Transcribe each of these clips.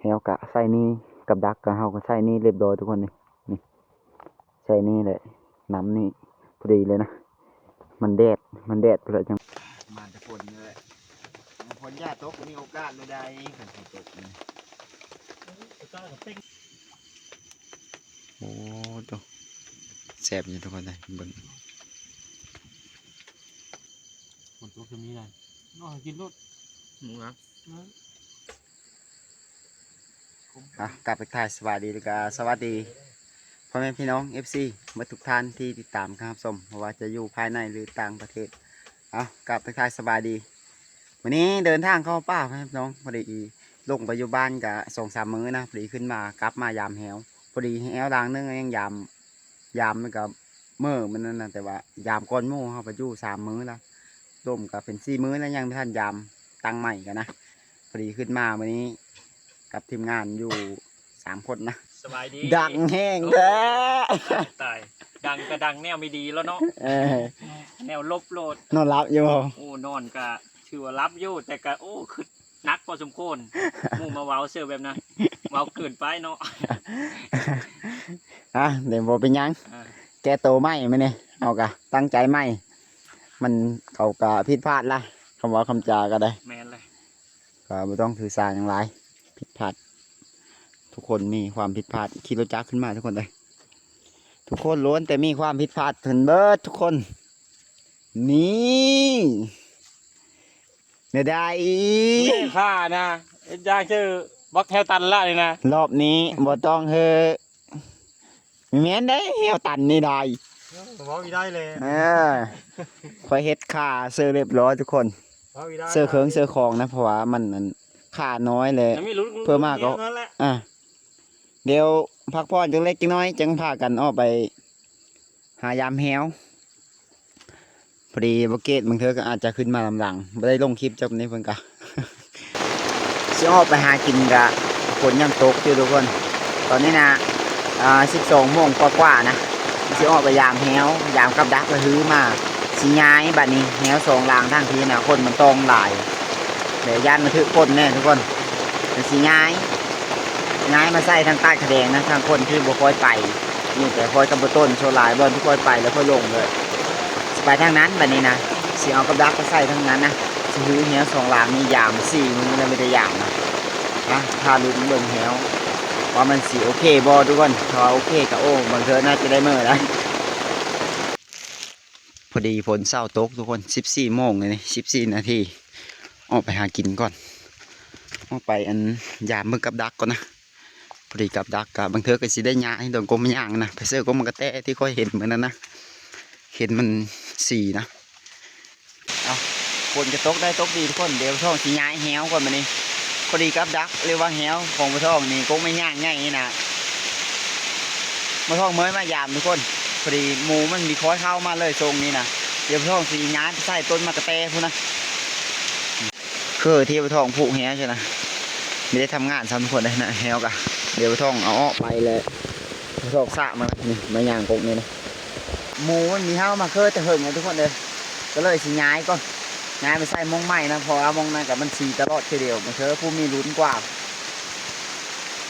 ແລ້ວກະໃສ່ນີ້ ກັບດັກກະເຮົາກະໃສ່ນີ້ຮຽບຮ້ອຍທຸກຄົນນີ້ ນີ້ ໃສ່ນີ້ແຫຼະ ນຳນີ້ພໍດີເລີຍນະ ມັນແດດ ມັນແດດພຸ້ນແຫຼະຈັ່ງ ມາແຕ່ຝົນເລີຍ ຝົນຢ່າຕົກ ມີໂອກາດເລີຍໄດ໋ ຄັນຝົນຕົກນີ້ ໂອ້ໂຕ ແຊບຢູ່ທຸກຄົນເອີຍ ເບິ່ງ ຝົນຕົກຈະມີໄດ໋ ເນາະ ໃຫ້ກິນໂລດ ໝູນະ ອ່ະ ກາບທັກທາຍສະບາຍດີ ແລ້ວກະສະຫວັດດີພໍ່ແມ່ພີ່ນ້ອງ ເອັຟຊີ ເບິດທຸກທ່ານທີ່ຕິດຕາມ ກະຮັບຊົມ ບໍ່ວ່າຈະຢູ່ພາຍໃນ ຫຼື ຕ່າງປະເທດ ເອົາ ກາບທັກທາຍສະບາຍດີ ມື້ນີ້ເດີນທາງເຂົ້າປ່າ ພີ່ນ້ອງ ພໍດີລົງໄປຢູ່ບ້ານກະສອງສາມມື້ນະ ພໍດີຂຶ້ນມາ ກັບມາຢາມແຮ້ວ ພໍດີແຮ້ວຫຼັງໜຶ່ງຍັງຢາມ ຢາມມັນກະເມີ້ມັນນັ້ນນະ ແຕ່ວ່າຢາມກ່ອນໝູ່ ເຮົາໄປຢູ່ສາມມື້ລະ ລົມກະເປັນສີ່ມື້ລະ ຍັງບໍ່ທັນຢາມຕັ້ງໃໝ່ກັນນະ ພໍດີຂຶ້ນມາມື້ນີ້ກັບທີມງານຢູ່ສາມຄົນນະ ສະບາຍດີ ດັງແຮງແທ້ ໂອ້ ຕາຍ ຕາຍ ດັງກະດັງແນວມີດີແລ້ວເນາະ ເອີ ແນວລົບໂລດ ນອນຫຼັບຢູ່ບໍ່ ໂອ້ ນອນກະຖືວ່າຫຼັບຢູ່ ແຕ່ກະ ໂອ້ ຄຶດ ໜັກພໍສົມຄວນ ໝູ່ມາເວົ້າເຊີແບບນັ້ນ ເວົ້າເກີນໄປເນາະ ອ່ະ ແຕ່ບໍ່ເປັນຫຍັງ ອ່າ ແກ້ໂຕໃໝ່ມື້ນີ້ ເຮົາກະຕັ້ງໃຈໃໝ່ ມັນ ເຂົາກະຜິດພາດລະ ຄຳເວົ້າຄຳຈາກະໄດ້ ແມ່ນແຫຼະ ກະບໍ່ຕ້ອງຖືສາຫຍັງຫຼາຍ ຜິດພາດ ທຸກຄົນມີຄວາມຜິດພາດ ຂີ່ລົດຈັກຂຶ້ນມາທຸກຄົນເອີຍ ທຸກຄົນລ້ວນແຕ່ມີຄວາມຜິດພາດກັນເບິດທຸກຄົນ ນີ້ ແນວໃດ ແມ່ຂ້ານະ ເຮັດຢ່າງຄືບັກແຮວຕັນລະນີ້ນະ ລອບນີ້ບໍ່ຕ້ອງເຮີ ແມ່ນໄດ໋ ແຮວຕັນນີ້ໄດ໋ ເວົ້າອີກໄດ້ແຫຼະ ເອີ ຂ້ອຍເຮັດຂາເຊີຮຽບຮ້ອຍທຸກຄົນ ເຊີເຄື່ອງເຊີຂອງນະ ເພາະວ່າມັນ ອັນ ຂານ້ອຍແຫຼະ ເພີ່ມມາກະ ອ່າ ດຽວພັກຜ່ອນຈັກເລັກຈັກນ້ອຍ ຈັ່ງພາກັນອອກໄປຫາຢາມແຮ້ວ ພໍດີບໍ່ເກດບາງເທື່ອກະອາດຈະຂຶ້ນມານຳຫຼັງ ບໍ່ໄດ້ລົງຄລິບຈັກມື້ນີ້ເພິ່ນກະ ຊິອອກໄປຫາກິນກະຝົນຍັງຕົກຢູ່ທຸກຄົນ ຕອນນີ້ນະ ອ່າ ສິບສອງໂມງກວ່າໆນະ ຊິອອກໄປຢາມແຮ້ວ ຢາມກັບດັກລະຮືມາ ຊິຍ້າຍບາດນີ້ ແຮ້ວສອງຫຼັງທາງພີ້ນະ ຄົນມັນຕ້ອງຫຼາຍ ແລະ ຢ້ານມັນຖືກຝົນແນ່ທຸກຄົນ ຊິຍ້າຍ ຍ້າຍມາໃສ່ທາງຕາດຂະແດງນະ ທາງຄົນທີ່ບໍ່ຄ່ອຍໄປ ມີແຕ່ຂ້ອຍກັບບໍ່ຕົ້ນ ສ່ວນຫຼາຍບ່ອນທີ່ຂ້ອຍໄປແລ້ວຂ້ອຍລົງເລີຍ ຊິໄປທາງນັ້ນບາດນີ້ນະ ຊິເອົາກັບດັກໄປໃສ່ທາງນັ້ນນະ ຊິຮືແຮ້ວສອງຫຼັງນີ້ຢາມສີ່ມື້ແລ້ວ ບໍ່ໄດ້ຢາມນະ ອ່ະ ຖ້າລຸ້ນເບິ່ງແຮ້ວວ່າມັນຊິໂອເຄບໍ່ທຸກຄົນ ຖ້າວ່າໂອເຄກະ ໂອ້ ບາງເທື່ອໜ້າຈະໄດ້ເມີ້ໄດ໋ ພໍດີຝົນເຊົາຕົກທຸກຄົນ ສິບສີ່ໂມງແລ້ວນີ້ ສິບສີ່ນາທີ ອອກໄປຫາກິນກ່ອນ ອອກໄປ ອັນ ຢາມເບິ່ງກັບດັກກ່ອນນະ ພໍດີກັບດັກກະບາງເທື່ອກະຊິໄດ້ຍ້າຍ ໂດນກົງມາຍ່າງນະ ໄປເຊີກົງໝາກກະແຕທີ່ຂ້ອຍເຫັນມື້ນັ້ນນະ ເຫັນມັນສີ່ນະ ເອົາ ຝົນກະຕົກໄດ້ຕົກດີທຸກຄົນ ດຽວພໍ່ທອງຊິຍ້າຍແຮ້ວກ່ອນບາດນີ້ ພໍດີກັບດັກ ຫຼືວ່າແຮ້ວຂອງພໍ່ທອງນີ້ ກົງມາຍ່າງໃຫຍ່ນີ້ນະ ພໍ່ທອງເມີຍມາຢາມທຸກຄົນ ພໍດີໝູມັນມີຄອຍເຂົ້າມາເລີຍຊົງນີ້ນະ ດຽວພໍ່ທອງຊິຍ້າຍໄປໃສ່ຕົ້ນໝາກກະແຕພຸ້ນນະ ຄືທີ່ພໍ່ທອງຜູກແຮ້ວຊັ້ນນະ ມີໄດ້ທຳງານຊ້ຳທຸກຄົນເດ້ນະ ແຮ້ວກະ ດຽວພໍ່ທອງເອົາອອກໄປແລ້ວ ພໍ່ທອງສະມານີ້ ມາຍ່າງກົກນີ້ນະ ໝູມັນມີເຂົ້າມາເຄີແຕ່ເຫິງແລ້ວທຸກຄົນເອີຍ ກະເລີຍຊິຍ້າຍກ່ອນ ຍ້າຍໄປໃສ່ໝ່ອງໃໝ່ນະ ເພາະວ່າໝ່ອງນັ້ນກະມັນສີຕະຫຼອດຄືດຽວ ບາງເທື່ອຜູ້ມີລຸ້ນກວ່າ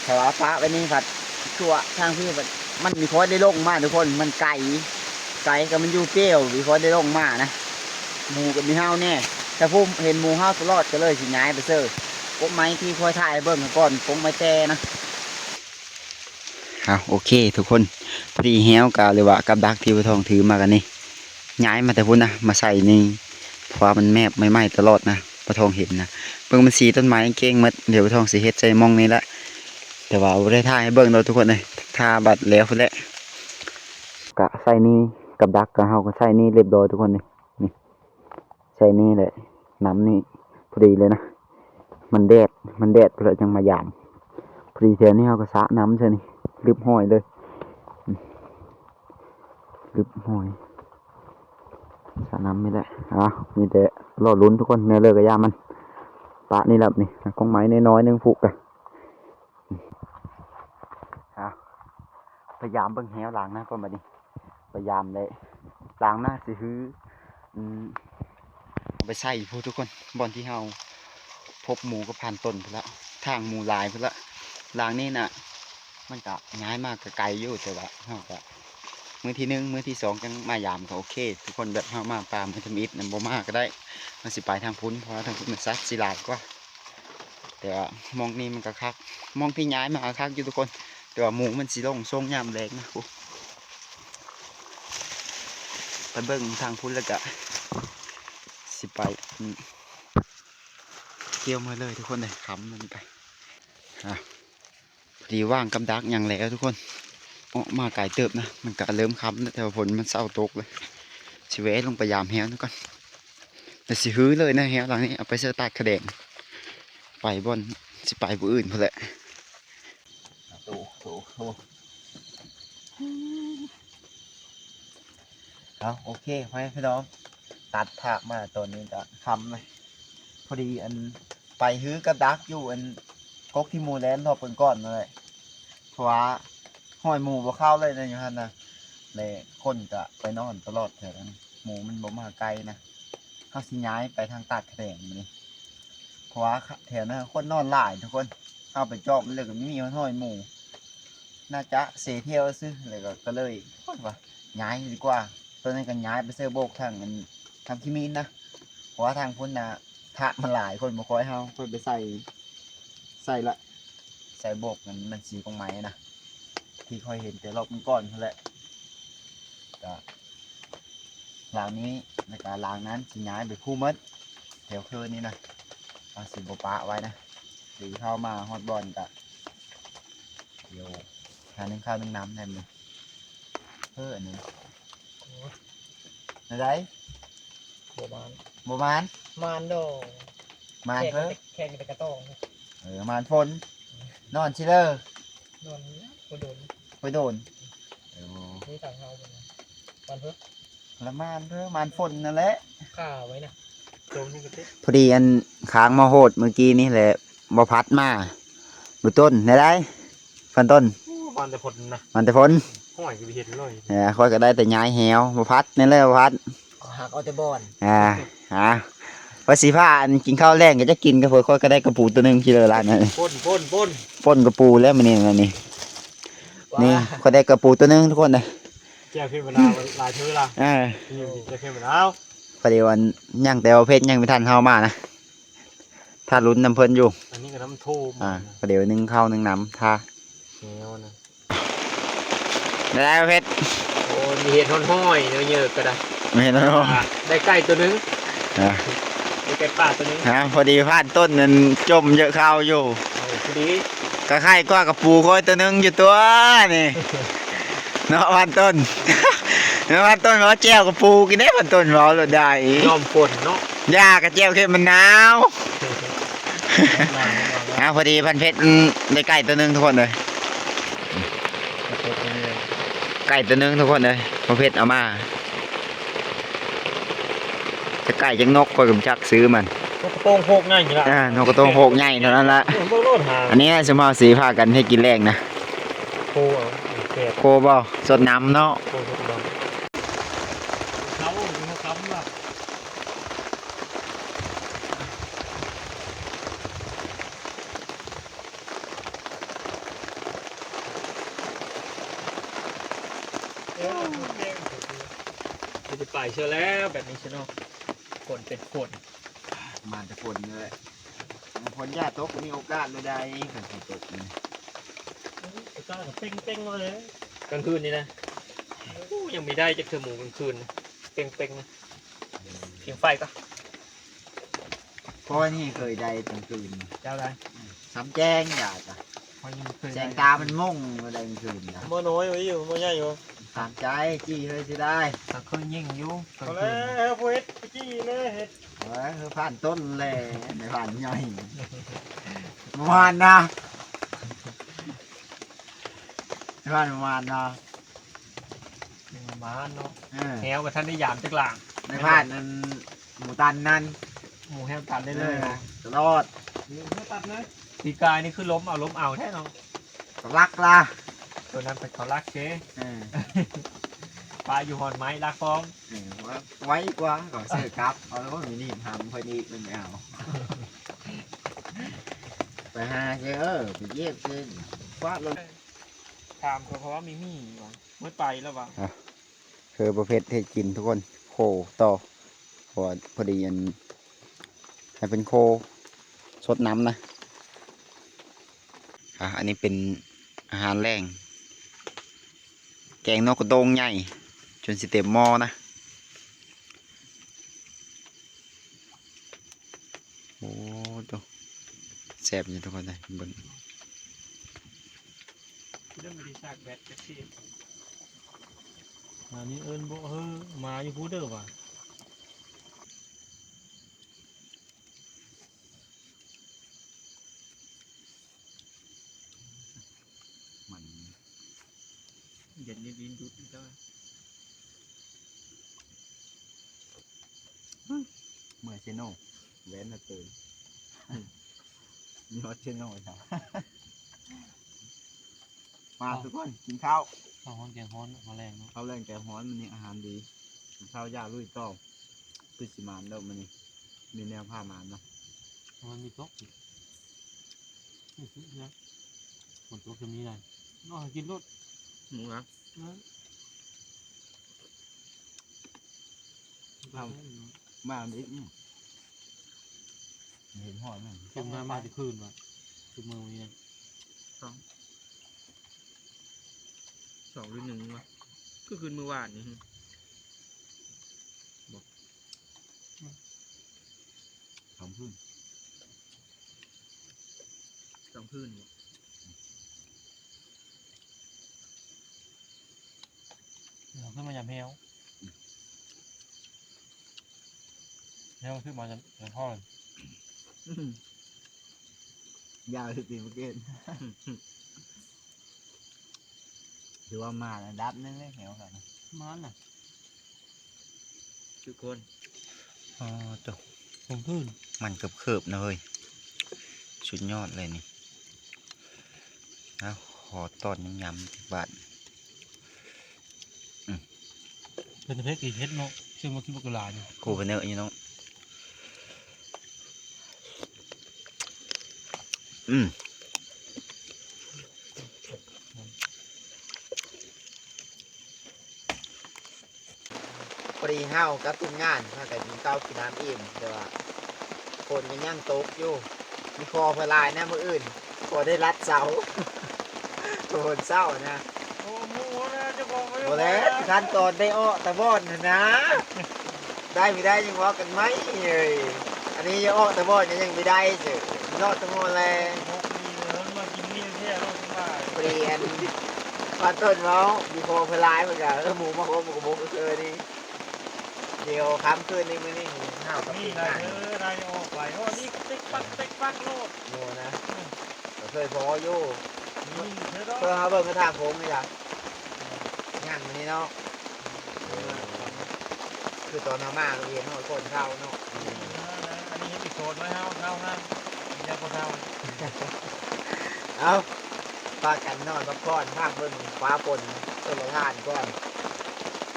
ຖ້າວ່າປະໄວ້ນີ້ພັດ ຊົ່ວທາງພີ້ ມັນມີຄອຍໄດ້ລົງມາທຸກຄົນ ມັນໄກ ໄກກະມັນຢູ່ເປ່ວ ມີຄອຍໄດ້ລົງມານະ ໝູກະມີເຫົ່າແນ່ ຖ້າຜູ້ເຫັນໝູເຫົ່າຕະຫຼອດກະເລີຍຊິຍ້າຍໄປເຊີ ກົກໄມ້ທີ່ຂ້ອຍຖ່າຍໃຫ້ເບິ່ງກ່ອນ ກົກໄມ້ແຕ່ນະ ເອົາ ໂອເຄທຸກຄົນ ພໍດີແຮ້ວກະ ຫຼືວ່າກັບດັກທີ່ພໍ່ທອງຖືມາກັນນີ້ ຍ້າຍມາແຕ່ພຸ້ນນະ ມາໃສ່ນີ້ ເພາະວ່າມັນແມບໃໝ່ໆຕະຫຼອດນະ ພໍ່ທອງເຫັນນະ ເບິ່ງມັນສີຕົ້ນໄມ້ເກັ່ງໝົດ ດຽວພໍ່ທອງຊິເຮັດໃສ່ໝ່ອງນີ້ແຫຼະ ແຕ່ວ່າບໍ່ໄດ້ຖ່າຍໃຫ້ເບິ່ງດອກທຸກຄົນເອີຍ ຖ້າບັດແລ້ວພຸ້ນແຫຼະ ກະໃສ່ນີ້ ກັບດັກກະເຮົາກະໃສ່ນີ້ຮຽບຮ້ອຍທຸກຄົນເອີຍ ນີ້ ໃສ່ນີ້ແຫຼະ ນຳນີ້ພໍດີເລີຍນະ ມັນແດດ ມັນແດດພຸ້ນແຫຼະຈັ່ງມາຢາມ ພໍດີແຖວນີ້ເຮົາກະສະນ້ຳໃສ່ນີ້ ລຶບຫ້ອຍເລີຍ ລຶບຫ້ອຍ ສະນ້ຳນີ້ແຫຼະ ເອົາ ມີແຕ່ລໍລຸ້ນທຸກຄົນ ແນວເລີກະຢ່າມັນ ປະນີ້ແຫຼະນີ້ ກົກໄມ້ນ້ອຍໆໜຶ່ງຜູກກະ ອ່ະ ພະຍາຍາມເບິ່ງແຮ້ວຫຼັງນະ ກ່ອນບາດນີ້ ພະຍາຍາມໄດ້ ຫຼັງນະຊິຮື ອືມ ເອົາໄປໃສ່ພຸ້ນທຸກຄົນ ບ່ອນທີ່ເຮົາພົບໝູກັບພັນຕົ້ນພຸ້ນລະ ທາງໝູຫຼາຍພຸ້ນລະ ຫຼັງນີ້ນະ ມັນກະຍ້າຍມາກະໄກຢູ່ ແຕ່ວ່າເຮົາກະ ມື້ທີໜຶ່ງ ມື້ທີສອງ ຈັ່ງມາຢາມກະໂອເຄທຸກຄົນ. ແບບເຮົາມາປ່າມື້ທຳອິດນະ ບໍ່ມາກະໄດ້ ເຮົາຊິໄປທາງພຸ້ນ ເພາະວ່າທາງພຸ້ນມັນສັດຊິຫຼາຍກວ່າ. ແຕ່ວ່າໝ່ອງນີ້ມັນກະຄັກ ໝ່ອງທີ່ຍ້າຍມາກະຄັກຢູ່ທຸກຄົນ ແຕ່ວ່າໝູມັນຊິລົງຊົງຍາມແລງນະ. ໂອ້ ໄປເບິ່ງທາງພຸ້ນແລ້ວກະຊິໄປ ອືມ ກ່ຽວມາເລີຍທຸກຄົນເອີຍ ຄ່ຳແລ້ວນີ້ກະ ອາ ພໍດີຫວ່າງກັບດັກຫຍັງແລ້ວທຸກຄົນ. ເອາະມາໄກເຕີບນະ ມັນກະເລີ່ມຄ່ຳແລ້ວ ແຕ່ວ່າຝົນມັນເຊົາຕົກແລ້ວ. ຊິແວ່ລົງໄປຢາມແຮວນຳກ່ອນ ແລ້ວຊິຮື້ເລີຍນະ ແຮວຫຼັງນີ້ເອົາໄປໃສ່ຕາດຂະແດງ ໄປບ່ອນ ຊິໄປບ່ອນອື່ນພຸ້ນແຫຼະ. ໂອ້ໂຫ ເອົາ ໂອເຄ ພໍ່ແມ່ພີ່ນ້ອງ ຕັດພາບມາຕອນນີ້ກະຄ່ຳເລີຍ. ພໍດີອັນ ໄປຮື້ກັບດັກຢູ່ອັນ ກົກທີ່ໝູແລ່ນຮອບເບິ່ງກ່ອນນັ້ນແຫຼະ ເພາະວ່າຮອຍໝູບໍ່ເຂົ້າເລີຍນະ ຢູ່ຫັ້ນນະ ແລະ ຄົນກະໄປນອນຕະຫຼອດແຖວນັ້ນ ໝູມັນບໍ່ມາໃກ້ນະ. ເຮົາຊິຍ້າຍໄປທາງຕາດຂະແດງມື້ນີ້ ເພາະວ່າແຖວນັ້ນຄົນນອນຫຼາຍທຸກຄົນ. ເຮົາໄປຈອບມັນແລ້ວກະມີຮອຍໝູ ໜ້າຈະເຊທ່ຽວຊື່ ແລ້ວກະ ກະເລີຍ ໂອ້ຍ ວ່າຍ້າຍດີກວ່າ. ຕອນນັ້ນກະຍ້າຍໄປໃສ່ໂບກທາງອັນ ທາງຂີ້ໝິ້ນນະ ເພາະວ່າທາງພຸ້ນນະ ທາດມັນຫຼາຍ ຄົນບໍ່ຄ່ອຍເຮົາ ຂ້ອຍໄປໃສ່ ໃສ່ລະ ໃສ່ໂບກມັນ ມັນສີກອງໄມ້ນະ ທີ່ຂ້ອຍເຫັນແຕ່ຮອບກ່ອນພຸ້ນແຫຼະ. ກະຫຼັງນີ້ ແລ້ວກະຫຼັງນັ້ນຊິຍ້າຍໄປພູ້ໝົດ ແຖວເຄີນີ້ນະ ເຮົາຊິບໍ່ປະໄວ້ນະ. ຫຼືເຮົາມາຮອດບ່ອນກະ ດຽວຫາໜຶ່ງເຂົ້າໜຶ່ງນ້ຳແດ່ມື້. ເອີ ອັນນີ້ ໂອ້ຍ ແນວໃດ? ບໍ່ມານ ບໍ່ມານ ມານດອກ ມານເພີ້ ແຂ່ງແຕ່ກະຕ້ອງ. ເອີ ມານຝົນ ນອນຊິເລີ ນອນບໍ່ດົນ ບໍ່ດົນ. ໂອ້ ນີ້ທາງເຮົາເພິ່ນ ມານເພີ້ ລະມານເພີ້ ມານຝົນນັ້ນແຫຼະ ຄາໄວ້ນະ. ພໍດີອັນຄ້າງມາໂຫດມື້ກີ້ນີ້ແຫຼະ ບໍ່ພັດມາ ບໍ່ຕົ້ນ ແນວໃດ ພັນຕົ້ນ? ໂອ້ ມາແຕ່ຝົນນະ ມາແຕ່ຝົນ ຫ້ອຍ ຊິໄປເຮັດເລີຍ. ເອີ ຂ້ອຍກະໄດ້ແຕ່ຍ້າຍແຮວ ບໍ່ພັດ ແນວໃດບໍ່ພັດ ກໍຫັກເອົາແຕ່ບ່ອນ. ອ່າ ອ່າ ວ່າຊິພາອັນກິນເຂົ້າແລງ ກະຈະກິນກັບເພິ່ນ ຂ້ອຍກະໄດ້ກະປູໂຕໜຶ່ງ ກິໂລລະນັ້ນ ປົນ ປົນ ປົນ ປົນກະປູແລ້ວມື້ນີ້ ນີ້ ນີ້ ຂ້ອຍໄດ້ກະປູໂຕໜຶ່ງທຸກຄົນເອີຍ. ແຈ່ວເຄັມມະນາວຫຼາຍເທື່ອລະ ເອີ ນີ້ແຈ່ວເຄັມມະນາວ. ພໍດີວ່າຍັງແຕ່ວ່າເພັດຍັງບໍ່ທັນເຮົາມານະ ຖ້າລຸ້ນນຳເພິ່ນຢູ່. ອັນນີ້ກະນ້ຳໂທມ ອ່າ ພໍດີໜຶ່ງເຂົ້າໜຶ່ງນ້ຳ ຖ້າແນວນະ ໄດ້ເພັດ ໂອ້ ມີເຫັດຮ້ອນຫ້ອຍ ແນວເຍີກະໄດ້ ມີເຫັດຮ້ອນຫ້ອຍ ອ່າ ໄດ້ໄກ່ໂຕໜຶ່ງ ອ່າ ໄດ້ໄກ່ປ່າໂຕໜຶ່ງ. ອ່າ ພໍດີຜ່ານຕົ້ນນັ້ນຈົ່ມເຍີກເຂົ້າຢູ່ ເອີ ພໍດີ ກະໄຂ່ກວ່າກະປູຂ້ອຍໂຕໜຶ່ງຢູ່ຕົວະນີ້. ເນາະ ພັນຕົ້ນ ເນາະ ພັນຕົ້ນ ວ່າແຈ່ວກະປູກິນເດ້ ພັນຕົ້ນ ເວົ້າໂລດໄດ້ ຍອມຝົນເນາະ ຢ່າກະແຈ່ວເຄັມມະນາວ. ອ່າ ພໍດີພັນເພັດ ອືມ ໄດ້ໄກ່ໂຕໜຶ່ງທຸກຄົນເອີຍ ໄກ່ໂຕໜຶ່ງທຸກຄົນເອີຍ ພໍ່ເພັດເອົາມາ. ຈັກໄກ່ຈັກນົກ ຂ້ອຍກະບໍ່ຈັກຊື່ມັນ ນົກກະໂຕງໂຄກໃຫຍ່ນີ້ລະ ອ່າ ນົກກະໂຕງໂຄກໃຫຍ່ເທົ່ານັ້ນລະ. ເບິ່ງໂລດຫາ ອັນນີ້ນະ ຊຸມເຮົາຊິພາກັນເຮັດກິນແລງນະ ໂຄເອົາ ໂຄບໍ່ ສົດນ້ຳເນາະ ໂຄສົດນ້ຳ. ເຂົາ ເຂົາຄຳລະ ຊິໄປເຊີແລ້ວແບບນີ້ຊິເນາະ ຝົນເປັນຝົນ ມາແຕ່ຝົນເລີຍ ຝົນຢ່າຕົກ ມີໂອກາດເລີຍໄດ໋ ຄັນຝົນຕົກນີ້ ອາກາດກະເປັງໆມາເລີຍ ກາງຄືນນີ້ນະ ໂອ້ ຍັງມີໄດ້ຈັກເທື່ອໝູກາງຄືນ ເປັງໆນະ. ຜິງໄຟກະ ຂ້ອຍນີ້ເຄີຍໄດ້ກາງຄືນ ເຈົ້າໄດ້ ສ່ຳແຈ້ງຢາກະ ຂ້ອຍຍັງບໍ່ເຄີຍໄດ້ ແສງຕາມັນມົ້ງໄດ້ກາງຄືນນະ ບໍ່ນ້ອຍຢູ່ ບໍ່ໃຫຍ່ຢູ່ ຕາມໃຈ ຈີ້ເຮີຍຊິໄດ້ ກະເຄີຍຍິງຢູ່ກາງຄືນ ເອົາແລ້ວ ຜູ້ເຮັດຈີ້ແນ່ເຮັດ ເອີ ຜ່ານຕົ້ນແຫຼະ ໄດ້ຜ່ານໃຫຍ່ ປະມານນະ ຜ່ານປະມານນະ. ມາເນາະ ເອີ ແຮວບໍ່ທັນໄດ້ຢາມຈັກຫຼາງ ໃນບ້ານນັ້ນ ໝູຕັນນັ້ນ ໝູແຮວຕັນໄດ້ເລີຍ ເອີ ຕະຫຼອດ ໝູແຮວຕັນເລີຍ. ປີກາຍນີ້ຄືລົມເອົາລົມເອົາແທ້ເນາະ ເຂົາລັກລະ ໂຕນັ້ນເປັນເຂົາລັກເດ້ ເອີ ປາຢູ່ຮອດໄມ້ລັກພ້ອມ ເອີ ໄວກວ່າ ເຂົາຊື້ກັບ ເອົາແລ້ວມີໜີບຫຳເພິ່ນອີກ ເພິ່ນໄປເອົາ. ໄປຫາເຊີ ເອີ ໄປຢຽບເຊີ ຄວາດລົງ ຖາມເຂົາວ່າມີໝີ່ຫວາ ເໝິດໄປແລ້ວຫວາ. ອ່ະ ຄືບໍ່ເຜັດເຮັດກິນທຸກຄົນ ໂຄຕໍ່ ເພາະວ່າພໍດີອັນ ໃຫ້ເພິ່ນໂຄສົດນ້ຳນະ. ອ່ະ ອັນນີ້ເປັນອາຫານແລງ ແກງໜໍ່ກະໂດງໃຫຍ່ ຈົນຊິເຕັມໝໍ້ນະ. ໂອ້ ໂຕ ແຊບຢູ່ທຸກຄົນເອີຍ ເບິ່ງ ເລີ່ມໄດ້ສາກແບັດຈັກທີ ມານີ້ເອີ້ນບໍ່ເຮີ ມາຢູ່ພຸ້ນເດີຫວາ. ມັນເຢັນນີ້ດິນດຸດຢູ່ແລ້ວ ເມື່ອຍເຊໂນ ແວ່ນນະເຕີນ ຍອດເຊໂນ ມາທຸກຄົນ ກິນເຂົ້າ ເຂົ້າຮ້ອນແກງຮ້ອນ ເຂົ້າແລງເນາະ ເຂົ້າແລງແກງຮ້ອນ ມື້ນີ້ອາຫານດີ ກິນເຂົ້າຢ່າລຸຍຕໍ່ ຄືຊິໝານດອກມື້ນີ້ ມີແນວພາໝານເນາະ ມັນມີຕົກ ນີ້ຄືເຮືອນ ຝົນຕົກຈະມີໄດ໋ ເນາະ ໃຫ້ກິນໂລດ ໝູນະ ເອີ ເອົາ ມາອີກ ອືມ ເຫັນຮອດມັນ ເປັນມາ ມາແຕ່ຄືນຫວາ ຄືມື້ນີ້ນະ ສອງ ສອງຫຼືໜຶ່ງຫວາ ຄືຄືນມື້ວານນີ້ ບໍ່ ສອງຄືນ ສອງຄືນບໍ່ ສອງຄືນມາຍາມແຮວ ແຮວຄືມາຈາກ ຈາກຮອດ ອືມ ຍາວທີ່ຕີມາເກນ ຖືວ່າມາລະດັບໜຶ່ງເດ້ແຖວກັນ ມານະ ທຸກຄົນ ອໍ ໂຕ ຂອງພື້ນ ມັນເກີບໆນະເຮີ້ຍ ສຸດຍອດເລີຍນີ້ ເອົາ ຂໍຕອນຍຳໆຈັກບາດ ອືມ ເປັນເຜັດອີກເຜັດເນາະ ເຊິ່ງວ່າກິນບັກຫຼາຍນີ້ ໂຄເພເນີຢູ່ເນາະ ອືມ ພໍດີເຮົາກັບທີມງານພາກັນກິນເຂົ້າກິນນ້ຳອີ່ມ ແຕ່ວ່າຝົນກໍຍັງຕົກຢູ່ ມີຂໍເພິ່ນຫຼາຍນະ ມື້ອື່ນຂໍໄດ້ລັດເສົາ ຝົນເຊົ້ານະ ໂອ້ ໝູນະ ເຈົ້າຂອງກໍຍັງບໍ່ແລ້ວ ບໍ່ໄດ້ ຂັ້ນຕອນໄດ້ອອກຕາບ່ອນຫັ້ນນະ ໄດ້ບໍ່ໄດ້ຍັງເວົ້າກັນໃໝ່ເອີຍ ອັນນີ້ຍັງອອກຕາບ່ອນກໍຍັງບໍ່ໄດ້ເຊີ ລອດຕາໝໍ່ແລ ບໍ່ດີເອີ ມາກິນນີ້ແທ້ເນາະ ສະບາຍ ພໍດີອັນ ປາຕົ້ນເວົ້າ ມີຂໍເພິ່ນຫຼາຍເພິ່ນກໍ ເອີ ໝູມາຄົບ ໝູກະບົກເອີນີ້ ດຽວຄ່ຳຄືນນີ້ ມື້ນີ້ເຮົາກັບທີມງານ ນີ້ນະ ເອີ ໄດ້ອອກໄປ ໂອ້ ນີ້ເປັກປັກເປັກປັກໂລດ ໂອ້ນະ ອືມ ກໍເຄີຍພໍຢູ່ ນີ້ເດີ ເພື່ອເຮົາເບິ່ງກະຖາງໂຄງນີ້ລະ ອືມ ຍ່າງມື້ນີ້ເນາະ ເອີ ຄືຕອນເຮົາມາກໍເຫັນຮອດຄົນເຂົາເນາະ ອັນນີ້ເຮັດອີໂສດໄວ້ເຮົາ ເຮົານະ ຢ່າບໍ່ເຖົ້າ ເອົາ ພາກັນນອນພັກຜ່ອນ ພາກເບິ່ງຟ້າຝົນຊົນລະທານກ່ອນ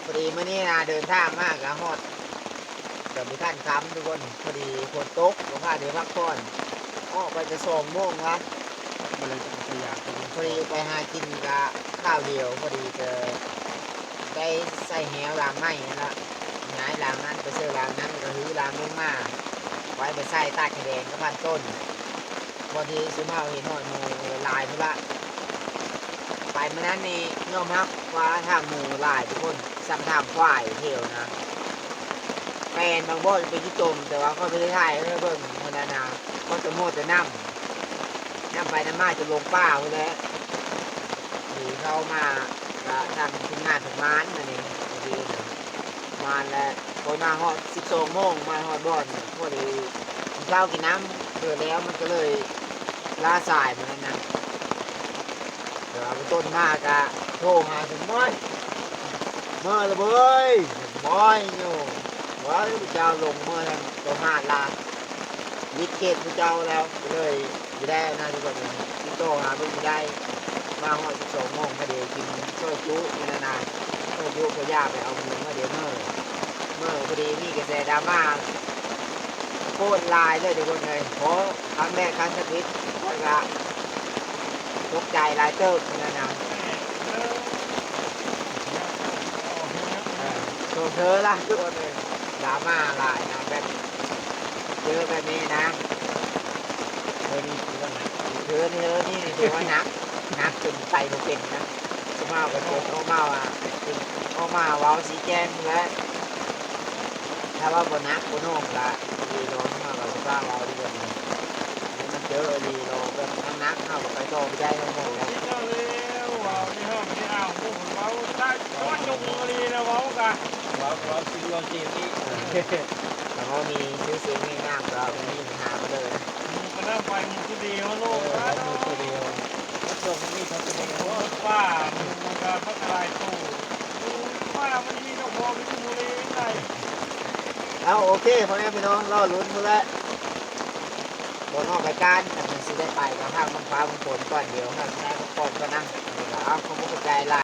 ພໍດີມື້ນີ້ນະ ເດີນທາງມາກໍຮອດ ກໍບໍ່ທັນຄ່ຳທຸກຄົນ ພໍດີຝົນຕົກ ກໍພາໄດ້ພັກຜ່ອນ ອອກໄປແຕ່ສອງໂມງລະ ບໍ່ໄດ້ໄປຢາກ ພໍດີໄປຫາກິນກະຄາວດຽວ ພໍດີກໍໄດ້ໃສ່ແຫວຫຼັງໃໝ່ຫັ້ນລະ ຍ້າຍຫຼັງນັ້ນໄປໃສ່ຫຼັງນັ້ນ ກໍຮື້ຫຼັງລົງມາ ໄວ້ໄປໃສ່ຕາກໄຂ່ແດງກັບພັນຕົ້ນ ບ່ອນທີ່ຊຸມເຮົາເຫັນຮອດໝູຫຼາຍພຸ້ນລະ ໄປມື້ນັ້ນນີ້ຍອມຮັບວ່າຖາງໝູຫຼາຍທຸກຄົນ ສ່ຳຖາງຄວາຍແຖວນະ ແມ່ນບາງບ່ອນເປັນຂີ້ຕົມ ແຕ່ວ່າຂ້ອຍບໍ່ໄດ້ຖ່າຍໃຫ້ເບິ່ງມື້ນັ້ນນະ ຂ້ອຍຈະໂມ້ແຕ່ນຳ ນຳໄປນຳມາຈົນຫຼົງປ່າພຸ້ນແຫຼະ ທີ່ເຂົ້າມາກະທາງທີມງານເພິ່ນໝານມື້ນີ້ ດີນະ ມາແລ້ວ ຂ້ອຍມາຮອດສິບສອງໂມງ ມາຮອດບ່ອນ ພໍດີກິນເຂົ້າກິນນ້ຳເທື່ອແລ້ວ ມັນກໍເລີຍລ້າສາຍມື້ນັ້ນນະ ແຕ່ວ່າເບື້ອງຕົ້ນມາກະໂທຫາສົມໝອຍ ເມື່ອລະເວີຍ ສົມໝອຍຢູ່ ວ່າເຈົ້າລົງເມື່ອນັ້ນ ໂທຫາລະ ວິດເຂດຜູ້ເຈົ້າແລ້ວ ກໍເລີຍບໍ່ໄດ້ອັນນັ້ນ ຕິດຕໍ່ຫາເພິ່ນບໍ່ໄດ້ ມາຮອດສິບສອງໂມງ ພໍດີກິນຊອຍຈຸມື້ນັ້ນນະ ຊອຍຈຸ ພໍຢາກໄປເອົາເງິນ ພໍດີເມີ ເມີ ພໍດີມີກະແສດຣາມາ ໂຄດຫຼາຍເລີຍທຸກຄົນເອີຍ. ໂອ້ ຄັ້ງແລກຄັ້ງທຳອິດ ຂ້ອຍກະຕົກໃຈຫຼາຍເຕີບຫັ້ນນະ. ເອີ ໂຊກເທີລະທຸກຄົນເອີຍ ດຣາມາຫຼາຍນະ ແບບເຈີແບບນີ້ນະ. ເອີ ນີ້ຖືວ່າໜັກ ເທີນີ້ ເທີນີ້ຖືວ່າໜັກ ໜັກຈົນໄປບໍ່ເປັນນະ. ເວົ້າກໍເຈີ ເວົ້າວ່າ ເວົ້າມາເວົ້າຊີ້ແຈງແຫຼະ. ຖ້າວ່າບໍ່ໜັກບໍ່ໜ່ວງກະອີ່ຫຼໍ ເຮົາກໍບໍ່ກ້າເວົ້າດີກວ່ານີ້. ມັນເຈີອີ່ຫຼໍແບບໜັກໆ ເຮົາກໍໄປຕໍ່ບໍ່ໄດ້ນຳໝູ່ແລ້ວ. ເຈົ້າແລ້ວ ເວົ້ານີ້ເຮົາກໍໄດ້ອ້າງໝູ່ເວົ້າໄດ້ ໂອ້ຍ ຈົງອີ່ຫຼີນະ ເວົ້າກະ ເວົ້າ ເວົ້າຊື່ເວົ້າເສຍງນີ້ ຖ້າເຮົາມີຊື່ສຽງມີນາມກໍບໍ່ມີບັນຫາມາເລີຍ. ໝູ່ກໍນຳໄປໝູ່ຜູ້ດຽວໂລດ ເອີ ໝູ່ຜູ້ດຽວ ມັນສົ່ງມີເຂົາສະແດງວ່າ ປ່າ ມັນກໍພັກກະໄລໂຕ ວ່າມັນມີເຈົ້າຂອງຢູ່ໝູ່ເລງໃດ. ເອົາ ໂອເຄ ພໍ່ແມ່ພີ່ນ້ອງ ລໍລຸ້ນພຸ້ນແຫຼະ ບໍ່ນອກລາຍການ ຄັນຊິໄດ້ໄປກໍຫາກມັນຟ້າມັນຝົນກ່ອນ ດຽວຫາກຊິໄດ້ພັກຜ່ອນກ່ອນນະ. ເອົາ ຂອບໃຈຫຼາຍ.